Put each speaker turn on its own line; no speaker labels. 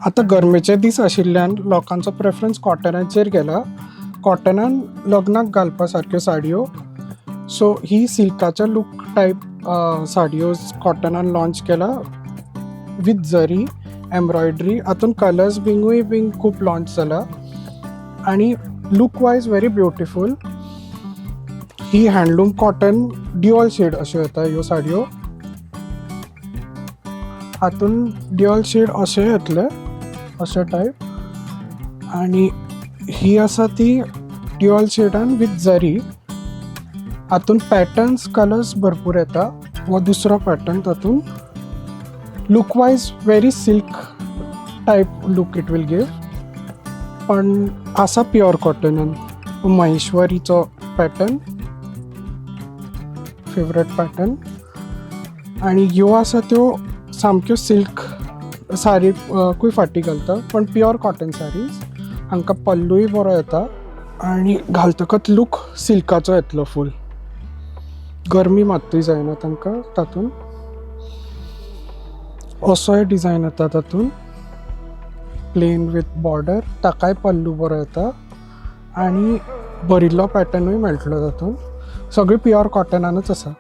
आतां गरमेचे दीस आशिल्ल्यान लोकांचो प्रेफरन्स कॉटनाचेर गेला. कॉटनान लग्नाक घालपा सारक्यो साडयो. सो ही सिल्काच्या लूक टायप साडयो कॉटनान लॉन्च केला विथ जरी एम्ब्रॉयडरी. हातून कलर्स बिंगूय बीन खूब लॉन्च जाला आनी लूक वायज व्हेरी ब्युटिफूल. ही हँडलूम कॉटन ड्युअल शेड अश्यो येता ह्यो साडयो. हातून ड्युअल शेड अशें येतले, अशे टायप. आनी ही आसा ती ड्युअल शेडान विथ जरी. हातून पॅटर्न्स, कलर्स भरपूर येता. हो दुसरो पॅटर्न. तातूंत look wise very silk type look it will give, पण आसा प्युअर कॉटनान. महेश्वरीचो पॅटर्न, फेवरेट पॅटर्न. आनी ह्यो आसा त्यो सामक्यो सिल्क साडी कूय फाटी घालता, पण प्युअर कॉटन साडीज. हांकां पल्लूय बरो येता आनी घालतकच लूक सिल्काचो येतलो फूल. गरमी मात्तूय जायना तांकां तातूंत. असोय डिजायन येता तातूंत, प्लेन विथ बॉर्डर. ताकाय पल्लू बरो येता आनी भरिल्लो पॅटर्नूय मेळटलो तातूंत. सगळी प्युअर कॉटनानूच आसा.